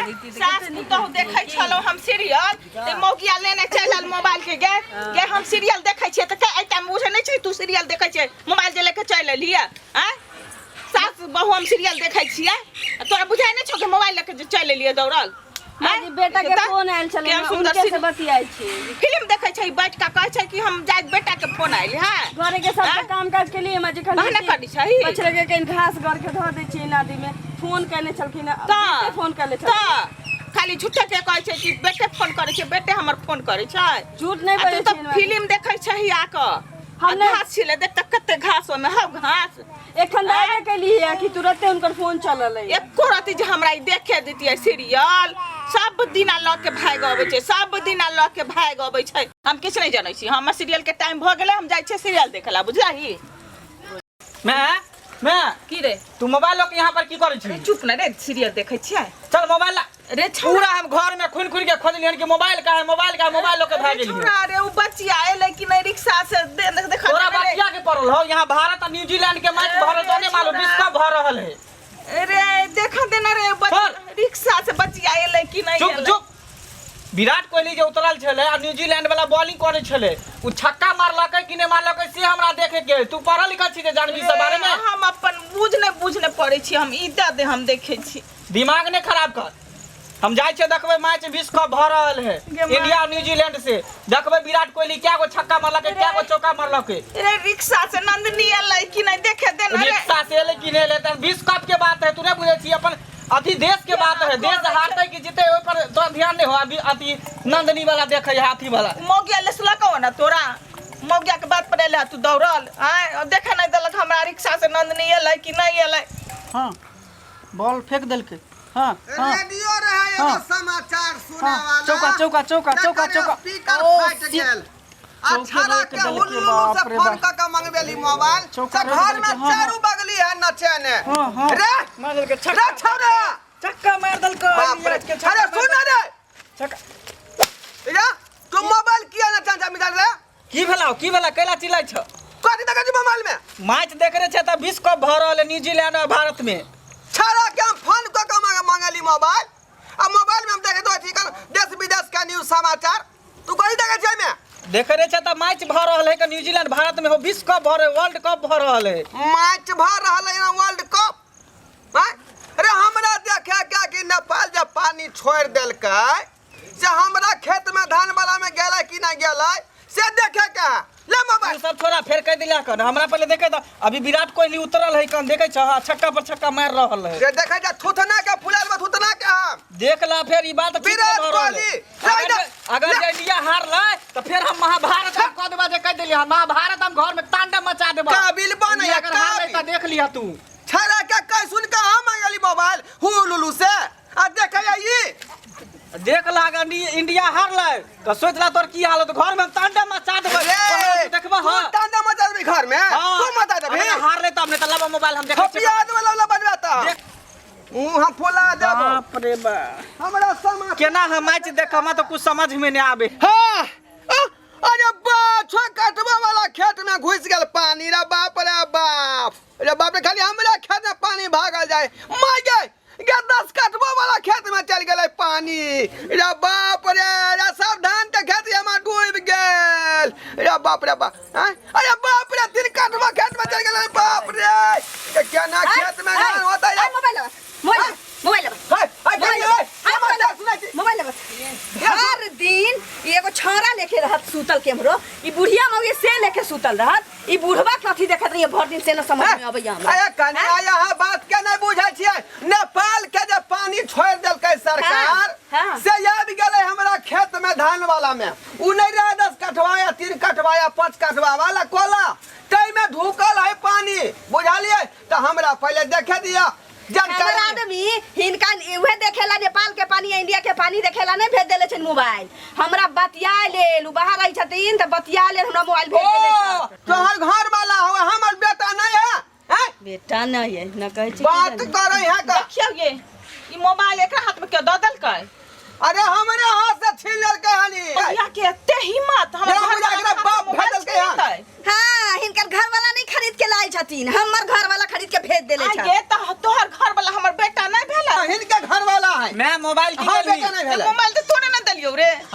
आँय? सास पुतोहु देखै छलहुँ हम सीरियल ते मौगिया लेने चलि आयल मोबाइल के गे गे हम सीरियल देखै छियै तऽ के एहि टाइम बुझै नहि छै तू सीरियल देखै छै मोबाइल जे लेके चलि एलियै आँय सास बहू हम सीरियल देखै छियै आ तोरा बुझाइ नहि छौ कि मोबाइल लेके जे चलि एलियै दौड़ल माँ जी बेटा के तऽ फोन आयल छलै केहन सुन्दर उनके से सीरियल बतियाइ छी फिल्म देखै छै बैठ कऽ कहै छै कि हम जाइत बेटा के फोन आयल है घरे के सब आँय? काम काज के लिए माँ जी बहाना करै छही। बछड़ा के कहीं घास घर के धो दै छियै नदी में फोन केने छलखिन तऽ बेटे फोन केने छलखिन तऽ खाली झूठे के कहै छै कि बेटे फोन करै छै बेटे हमर फोन करै छै झूठ नहि आ बजै तू तऽ छियै माँ जी। फिल्म देखै छही आकऽ हम आ नहि- घास छिलै देख तऽ कते घास ओहिमे हौ घास एखन दाबे केली है कि तुरंते हुनकर फोन चलल है एको रति जे हमरा ई देखे दितियै सीरियल सब दिना लऽ के भागि अबै छै सब दिना लऽ के भागि अबै छै हम किछु नहि जनै छी हमर सीरियल के टाइम भऽ गेलै हम जाइ छियै सीरियल देखै लए बुझलही मैं मैं की रे तू मोबाइल लऽ के यहाँ पर की करै छी चुप न रे सीरियल देखै छियै चल मोबाइल ला रे छौड़ा पूरा हम घर में खुन खुन के खोजलियन कि मोबाइल का है मोबाइल का है, मोबाइल लऽ के भाग अरे गेलियन छौड़ा रे उ बचिया एलै कि नहि रिक्शा से दे देख तोरा बचिया के पड़ल हो यहाँ भारत और न्यूजीलैंड के मैच भऽ रहल तो नहीं मालूम विश्व कप भऽ रहल है रे देखा देना रे पर। रिक्शा से बचिया एलै कि नहि चुप एलै चुप विराट कोहली जे उतरल छलै आ न्यूजीलैंड वाला बॉलिंग करै छलै ओ छक्का मारलकै कि नहि मारलकै से हमरा देखे के अइ। तू पढ़ल लिखल छी जे जानबी सब बारे में हम अपन बुझ नहि बुझ नहि पड़ै छी हम ई दऽ दे हम देखै छी दिमाग नहि खराब कर हम जाइ छियै देखबै मैच विश्व कप भऽ रहल है गे माँ। इंडिया और न्यूजीलैंड से देखबै विराट कोहली क्या गो छक्का मारलकै क्या गो चौका मारलकै रे रिक्शा से नंदनी एलै कि नहि देखे देना रे रिक्शा से एलै कि नहि एलै तऽ विश्व कप के बात है तू नहि बुझै छी अपन अथी देश के बात है देश हारतै कि जीतै ओहि पर तोरा ध्यान नहि हो अभी अथी नंदनी वाला देखै है अथी वाला मौगिया लेसलकौ ने तोरा मौगिया के बात पर एलै तू दौड़ल आँय देखे नहि देलक हमरा रिक्शा से नंदनी एलै कि नहि एलै हाँ बॉल फेंक देलकै हाँ हाँ रेडियो रहे एगो हाँ। समाचार सुने हाँ, वाला चौका, चौका, चौका, चौका, तकर चौका। स्पीकर ओ, फाटि शिट। गेल आ चौके छड़ा रोक के देलकै, हुल्लू से बाप रे फोन बाप। क के मंगबेली मोबाइल चौका से रोक घर में देलकै, हाँ, चारू बगली है नचेने हाँ, हाँ। रे मार देलकै रे छक्का छौड़ा छक्का मार देलकै बाप रे नीरज के छक्का अरे मार सुन रे छक्का रे तू मोबाइल किया नचा जा मिलल रे की भेलौ की भेला कैला चिल्लाई छ कथी देखै छी मोबाइल में मैच देख रहे छै तऽ विश्व कप भऽ रहल है न्यूजीलैंड और भारत में छड़ा के हम फोन कऽ के मांगली मोबाइल आ मोबाइल में हम देखैत रहै छी देश विदेश के न्यूज समाचार तू कथी देखै छी एहिमे देख रहे छै तऽ मैच भऽ रहल है कि न्यूजीलैंड भारत में हो विश्व कप भऽ रहल वर्ल्ड कप भऽ रहल है मैच भऽ रहल है वर्ल्ड कप आँय? अरे हमरा देखे के कि नेपाल जे पानी छोड़ि देलकै से हमरा खेत में धान वाला में गेलै कि नहीं गेलै से देखे के है ले तू मोबाइल सब छोड़ा फेर कह दिला कन हमरा पहले देखे तऽ अभी विराट कोहली उतरल है कन देखे छ हाँ, छक्का पर छक्का मार रहल है से देखे जा थुथना के फुलाल में थुथना के हम देख ला फेर ई बात ठीक विराट भऽ रहल है। कोहली, अगर ले अगर ले। जे इंडिया हार लै तऽ फेर हम महाभारत हम कह देबा जे कह देली हम महाभारत हम घर में तांडव मचा देबा काबिल बन इंडिया अगर हार लै काबिल। तऽ देख लिहा तू छड़ा के कह सुन के हम मंगली मोबाइल who लुलू से आ देखे ई देख ला अगर इंडिया हार लै तऽ सोच ला तोर की हालत घर में हम तांडव मचा देबै रे तू देखबा तू हां तांडव मचा देबी घर में तू मचा देबी अगर हार ले तब नहीं तऽ लाबा मोबाइल हम देखै छियै थपिया देबे लवला बजबा तऽ ऊ हम फुला देबो बाप रे बाप हमरा समाचार केना हम मैच देख हमरा तऽ कुछ समझ में नहीं आबे हाँ आ, अरे बा छो कटवा वाला खेत में घुस गेल पानी रे बाप रे बाप रे बाप रे खाली हमरा खेत में पानी भागल जाए माय गे गे 10 कटवा वाला खेत में चल गेलै पानी रे बाप रे रे सब धान के खेत हमर डूब गेल रे बाप रे बाप आँय? अरे बाप रे 3 कटवा खेत में चल गेलै बाप रे ये केना खेत में धान होता है मोबाइल मोबाइल मोबाइल हाय हाय मोबाइल हाय समाचार सुनै छी मोबाइल हर दिन ई एगो छौड़ा लेके रहत सुतल केम्हरो ई बुढ़िया मौगी से लेके सुतल रहत ई बुढ़वा कथी देखत रहिए भर दिन से न समझ में अबैया हमरा अरे कन्या यहाँ बात के नहीं बुझै छियै नेपाल के जे पानी छोड़ि देलकै सरकार हाँ, हाँ। से आबि गेलै हमरा खेत में धान वाला में उ नहीं रहे 10 कठवा या 3 कठवा या 5 कठवा वाला कोला ताहिमे ढुकल है पानी बुझलियै तऽ हमरा पहिले देखे दिअ हमर जानकारी आदमी हिनका उहे देखेला नेपाल के पानी या इंडिया के पानी देखेला नहीं भेज देले छनि मोबाइल हमरा बतिया लेल उ बाहर रहै छथिन तऽ बतिया लेल हमरा मोबाइल भेज देले ओ छथि तोहर घर वाला हो हमर बेटा नहीं है हैं? बेटा नहीं है न कहै छी बात करे है का देखियौ ये ई मोबाइल एकरा हाथ में क्यों दऽ देलकै अरे हमरे हाथ से छीन लेलकै हनी भैया के एते हिम्मत हमर जेना घर बुझा वाला एकरा हाथ से बाप मोबाइल भेजलकै हन। छीनतै। हाँ हिनकर घर वाला नहीं खरीद के लाए छथिन हमर घर वाला खरीद के भेज देले आ छथिन ये तऽ तोहर घर वाला हमर बेटा नहीं भेलै हिनके घर वाला है मैं मोबाइल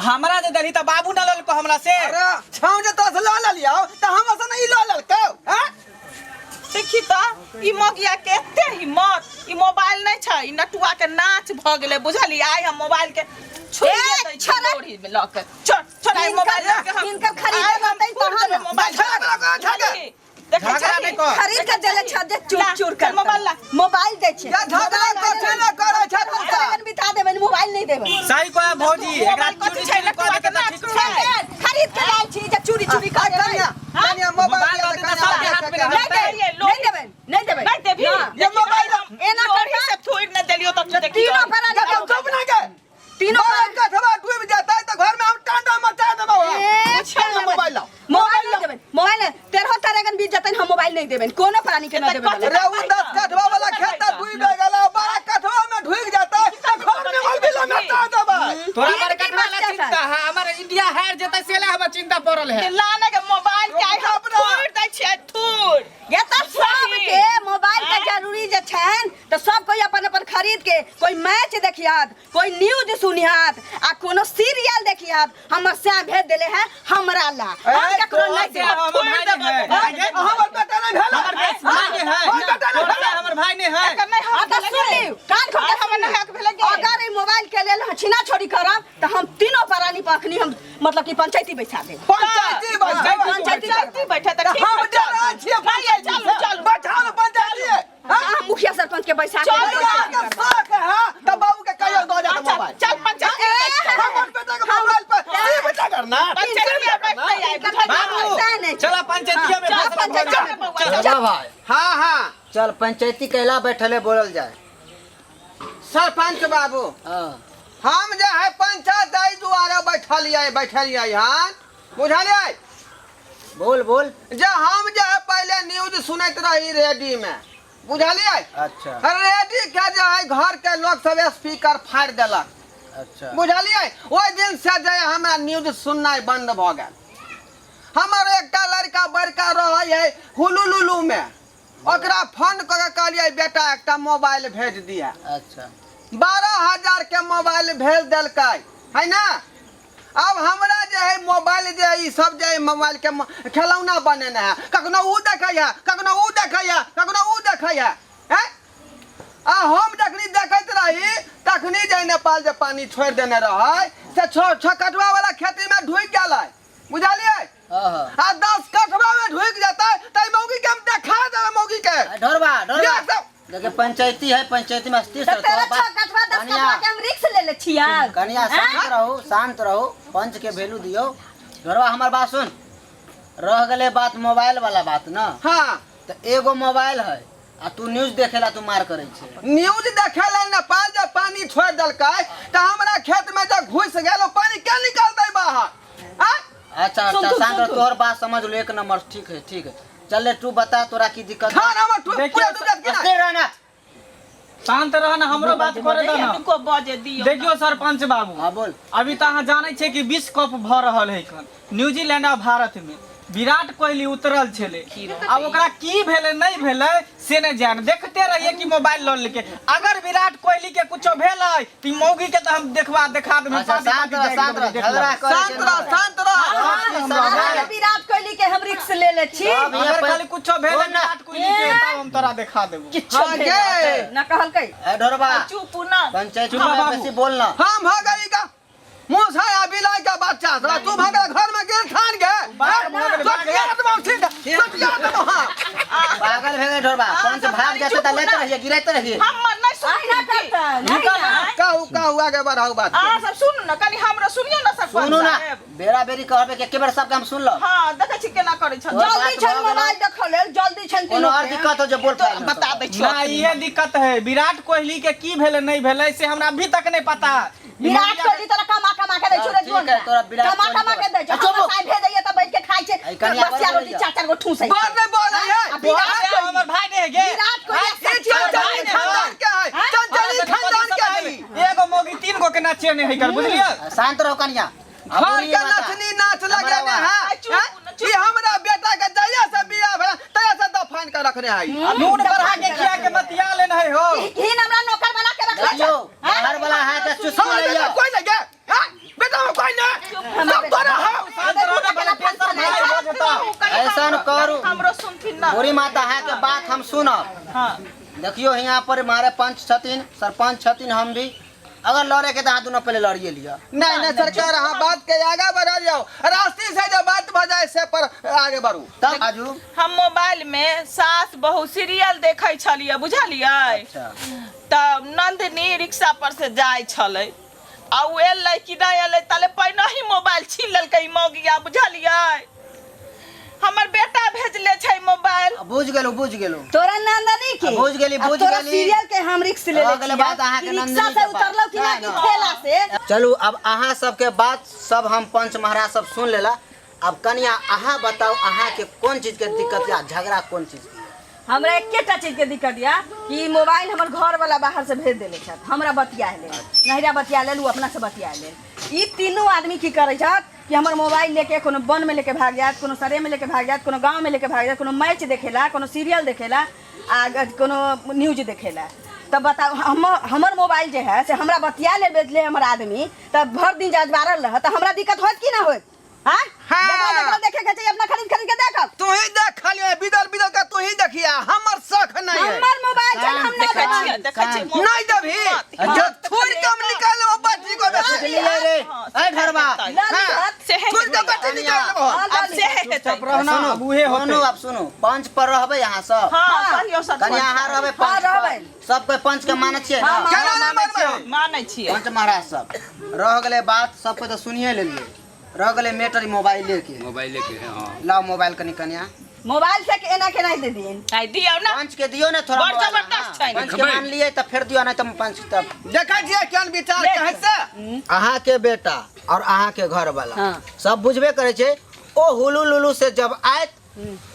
हमरा जे देलही त बाबू न ललको हमरा से। अरे छौ जे तोरा से लऽ लेलियौ तऽ हमरा से नहीं लऽ लेलकौ हैं? देखी तऽ ई मगिया के एते हिम्मत, ई मोबाइल नहीं छै, ई नटुआ के नाच भ गेलै बुझली। आइ हम मोबाइल के छोड़िए दै छी लोरी में लऽ के। छोड़ छोड़ आइ मोबाइल लऽ के हम हिनकर खरीदे आइ हम रहतै फोड़ तहन देबै ने। मोबाइल। झगड़ा कर, झगड़ा। बुझली? देखै झगड़ा छही? नहि कर। खरीद के देले छ जे चूर ला, चूर चल कर मोबाइल ला। मोबाइल दै छै। या झगड़ा कथी ने करै छै तू सब? लगन बिता देबै, मोबाइल नहीं देबै। सही कह भौजी, एकरा मोबाइल कथी चूरी छै? चूरी कऽ नटुआ के देतै तऽ नाच ठीक छै। छै। खरीद के लायल छी जे चूरी चूरी कर देबै। कनिया कनिया मोबाइल मोबाइल दिअ दऽ तऽ देतै सबके कनिया हाथ में देखै नहीं छै। देबै, नहीं देबै, नहीं देबै। नहीं देबही? ना। ये मोबाइल एना लोरी करता से थोड़ि ने देलियौ तऽ तू देखियौ। तीनों पर या तुम चुप ना के तीनों मोबाइल कथवा डूब जेतै तऽ घर में हम टांडा मचा देबै। ए, पूछे ना मोबाइल लाओ। मोबाइल नहीं देबै, मोबाइल नहीं। तेरहो तरेगन बीत जेतै, हम मोबाइल नहीं देबै, कोनो प्राणी के न देबै। कथी रे उ 10 कठवा वाला खेत तऽ डूब गेलै, 12 कठवा में ढुक जेतै तऽ घर में हम बिला मचा देबै। तोरा तीन पर की कटवा ला बच्चा चिंता है, हमर इंडिया हार जेतै से ला हमर चिंता पड़ल है। के लाने के मोबाइल के आइ हम अपना। थोड़ि दै छियै, थोड़ि। ये तऽ सबके मोबाइल के जरूरी जे छनि तऽ सब कोई अपन अपन खरीद के कोई मैच देखियात, कोई न्यूज सुनियात आ कोनो सीरियल देखियात। हमर सैं भेज देले है हमरा ला, हम ए, ककरो नहीं से देब। हमर भाई नहीं है। हमर बेटा नहीं भेल। हमर भाई नहीं है। हमर बेटा नहीं तोरा भेल। से हमर भाई नहीं है। एकर नहि हक आ तऽ भेलै सुन गे। लियौ, कान खोल के हमर सुन नहि लियौ। हक भेलै गे। अगर ई मोबाइल के लेल छिना छोड़ी करब तऽ हम तीनों प्राणी पर अखनी हम मतलब कि पंचायती बैठा देब। पंचायती बैठेबै। पंचायती पंचायती बैठे तऽ ठीक हम है, चल। डरा छियै नहीं, चलू, चलू। बैठाउ ने पंचायती। अहाँ मुखिया सरपंच के बैठा के चलू, अहाँके शौक है तऽ बाबू के कहियो दऽ जायत अच्छा, मोबाइल। चल पंचायती बैठतै। हमर बेटा के मोबाइल पर से बेटा करना। पंचायती बैठतै आइ, बुझलियै? बाबू सएह नहि छै। चला पंचायतिया में चल, फैसला भऽ पंचायतिया जाए। में बौआ, चल भाई। हाँ हाँ चल पंचायती कैला बैठले बोलल जाए। सरपंच बाबू, हाँ हम जे है पंचायत एहि दुआरे बैठलियै बैठलियै हन, बुझलियै? बोल बोल। जे हम जे है पहले न्यूज सुनैत रही रेडियो में, बुझलियै? अच्छा। रेडियो के जे है घर के लोग सब स्पीकर फाड़ि देलक। अच्छा। बुझलियै? ओहि दिन से जे हमरा न्यूज सुननाइ बंद भऽ गेल। हमर एकटा लड़का बड़का रहै है हुलुलुलु में, ओकरा फोन कऽ के कहलियै बेटा एकटा मोबाइल भेज दिया। अच्छा। 12,000 के मोबाइल भेज देलकै है ना। अब हमरा जे है मोबाइल जे है ई सब जे है मोबाइल के खेलौना बनेने है, कखनो उ देखै है, कखनो उ देखै है, कखनो उ देखै है, हैं? आ हम जखनी देखैत रही तखनी जे नेपाल जे पानी छोड़ि देने रहै से 6 कटवा वाला खेती में ढुकि गेलै, बुझलियै? हाँ। आ 10 कटवा में ढुकि जेतै तऽ मौगी के हम देखा देबै मौगी के। ढोरबा ढोरबा। ये सब देखिए पंचायती है, पंचायती में अस्थिर तऽ से तेरह तोहर बात- छह कटवा 10 कनिया, कटवा के हम रिक्स ले ले छियै। कनिया शांत रहो, शांत रहो, पंच के वैल्यू दियो। ढोरबा हमर बात सुन, रह गेलै बात मोबाइल वाला बात ना। हाँ। तऽ एगो मोबाइल है आ तू न्यूज देखेला तू मार करै छै। न्यूज देखेला नेपाल जब पानी छोड़ देलकै तऽ हमरा खेत में जब घुसि गेल ओ पानी के निकालतै बाहर? आँय? अच्छा अच्छा सुन तू, शांत सुन रह, तू। तोहर बात समझ लो, एक नंबर। ठीक है ठीक है, चल ले तू बता तोरा की दिक्कत है। खान हमर देखियौ, पूरा डूब जायत कि नहि? अस्थिर रह ना। शांत रह ना, हमरो बात करे दे ना। रुको, बजे दियौ। देखियौ सरपंच बाबू, हाँ बोल। अभी तऽ अहाँ जानै छियै कि विश्व कप भऽ रहल है एखन न्यूजीलैंड आ भारत में। विराट कोहली उतरल छलै, आब ओकरा की भेलै नहि भेलै से नहि जान, देखते रहिए कि मोबाइल लऽ लेलकै। अगर विराट कोहली के कुछो भेलै तऽ ई मौगी के तऽ हम देखबा देखा देबै। अच्छा, शांत रह, शांत रह, झगड़ा करै शांत के रह, नहि। शांत रह। अहाँके विराट कोहली के हम रिक्स ले ले छी। सब यहाँ अगर पर- खाली कुछो भेलै सुन ना। विराट कोहली के तब हम तोरा देखा देबो। किछो हाँ, भेल गे। ना कहलकै। ए ढोरबा, चुप ना। पंचायती चुप में बाबू। बेसी बोल ना। हम हो गई का मुँह से आ बिलाई का बच्चा साला तू भाग घर में गिर ठान के। बाघ भऽ गेलै, बाघ। सोचिया देबौ ठीक सोचिया देबौ। हाँ पागल भे गेलै ढोरबा, पंच भाग जेतै तऽ लेते रहिए गिरैते रहिए। हमर नहि अहिना सुनथिन की? करतै नहीं ना। कहू कहू आगे बढ़ाऊ बात के। अहाँ सब सुनू ने कनि, हमरो सुनियौ ने सरपंच सुनू ना, साहेब। बेरा बेरी कहबे कि एके बेर सब काम सुन लो। हाँ देखै छी केना करै छथिन। तोहर जल्दी बात छन भऽ गेलौ। मोबाइल देखऽ लेल जल्दी छन कोनो तीनों और के। दिक्कत हो जे बोल तो पाइल बता दै छियौ। ना इहे दिक्कत है, विराट कोहली के की भेलै नहि भेलै से हमरा अभी तक नहीं पता। विराट कोहली तोरा कमा कमा के दै छौ रे ठीक जोन है, तोरा विराट कमा कोहली कमा के दै छौ। अच्छा, हमर चुप। साहेब भेजैया तऽ बैठ के खाइ छै। ऐ कनिया बसिया बड़ रोटी बोलैया। चार चार गो ठूसै बड़ छै। नहि बोलै है। आ विराट तोरा कोहली हमर भाई नहीं है गे। विराट कोहली ई चंचली खानदान के है, चंचली खानदान के है। एगो मोगी 3 गो के नाचे नहीं है कर, बुझलियै? शांत रहो कनिया। घर के नचनी नाच लगेने है। चुप, चुप। ई हमरा बेटा के जहिया से बियाह भेल तहिया से दफान के रखने है। नून बढ़ा के खिया के मतिया लेने है हो। घिन हमरा नौकर बना के रखले देखियौ छै। बाहर वाला है तऽ चुस्की हमर बेटा लैया। कोई नहीं गे, हाँ? बेटा हम कोई नहीं। सब तोरा हम शांत रहो ना, पहले तेसर भाई हो जेता। ऐसन करू। हमरो सुनथिन ना। बुढ़ी माता अहाँके बात हम सुनब। हाँ। देखियो यहाँ पर मारे पंच छथिन, सरपंच छथिन, हम भी अगर लड़े के तो अहाँ दोनों पहले लड़िए लिअ। नहीं नहीं सरकार, अहाँ बात के आगा बढ़ल जाओ, रास्ते से जो बात भऽ जाए से पर आगे बढ़ू। तब आजू हम मोबाइल में सास बहू सीरियल देखै छलियै, बुझलियै? अच्छा। तब नंदिनी रिक्शा पर से जाइ छलै आ उ एलै कि नहि एलै ताले पहिने ही मोबाइल छीन लेलकै ई मौगिया, बुझलियै? हमर बेटा भेजले छै मोबाइल। बुझ गेलहुँ, बुझ गेलहुँ। तोरा नंदनी के बुझ गेली, आ बुझ तोरा गेली। सीरियल के हम रिक्स ले रह ले गेलै बात अहाँके रिक्शा नंदिनी से के बात। उतरलौ कि ना नहि, कि नहि। ठेला से। चलू अब अहाँ सबके बात सब हम पंच महाराज सब सुन लेला। अब कनिया अहाँ बताउ, अहाँके कोन चीज के दिक्कत या झगड़ा कोन चीज के? हमरा एकेटा चीज के दिक्कत या कि मोबाइल हमर घर वाला बाहर से भेज देले छथि, हमरा बतिया लेल नहिरा बतिया लेल, उ अपना से बतिया लेल। ई तीनू आदमी की करै छथि कि हमर मोबाइल लेके कोनो वन में लेके भाग जायत, कोनो सरे में लेके भाग जायत, कोनो गांव में लेके भाग जायत, कोनो मैच देखेला, कोनो सीरियल देखेला आ कोनो न्यूज देखेला। तब बताउ हमर मोबाइल जे है से हमरा बतिया लेल भेजले हमर आदमी, तब भर दिन जजबारल रहत तऽ हमरा दिक्कत होत कि ना होत? हाँ? हाँ। जकरा जकरा देखे के चाहिए अपना खरीद खरीद के देखब। तू ही देख खाली बिदल बिदल का तू ही देखिया, हमर शौक नहीं है। हमर मोबाइल छै, हम ना देखै देबै। छियै, देखै छियै। नहीं देबही जो थोड़ कम निकाल लेबो बच्ची को बेसी। लिए रे ए घरवा लऽ लिहत। सेहे थोड़ के बच्ची निकाल लेबो। हाँ, लऽ आब लिहत। सेहे हेतै। चुप रहना, सुनू, अब उहे होतै। सुनू, अब सुनू, पंच पर रहबै अहाँ सब। हाँ, कहियौ सरपंच। कनिया अहाँ रहबै हाँ, पंच पर। रहबै। सब कोई पंच के मानै छियै ना? हाँ, केना नहि मानबै? मानै छियै। पंच महाराज सब रह गेलै बात, सबके तऽ सुनिए लेलियै। रह गेलै मैटर मोबाइले के। मोबाइले के है, हाँ। लाओ मोबाइल कनी कनिया। मोबाइल से एना के नहीं दे दियन। आइ दियौ ना। पंच के दियो ने थोड़ा बड़ मोबाइल, जबरदस्त हाँ। छै ने। पंच के मान लिए तऽ फेर दियो, नहीं तऽ पंच तब। देखै छियै केहन विचार कहै से। अहाँ के बेटा और अहाँ के घर वाला हाँ। सब बुझबे करे छै। ओ हुलू लुलू से जब आयत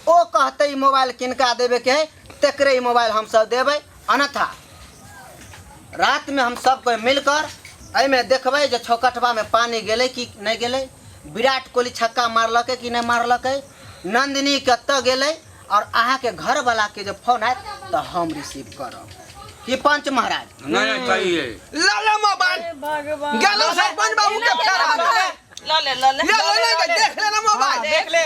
ओ कहते ई मोबाइल किनका देबे के है, तेकरे ई मोबाइल हम सब देबै। अन्यथा रात में हम सब कोई मिलकर एहिमे देखबै जे छौकटवा में पानी गेलै कि नहि गेलै, विराट कोहली छक्का मारलकै कि नहि मारलकै, नंदिनी कतऽ गेलै, और अहाँके घरवाला के जे फोन आयत तऽ हम रिसीव करब। कि पंच महाराज? नहीं नहीं सही है। ला ला मोबाइल। गेलो सरपंच बाबू के फेरा में। लऽ ले, लऽ ले। ले ले ले देख लेना मोबाइल। देख ले।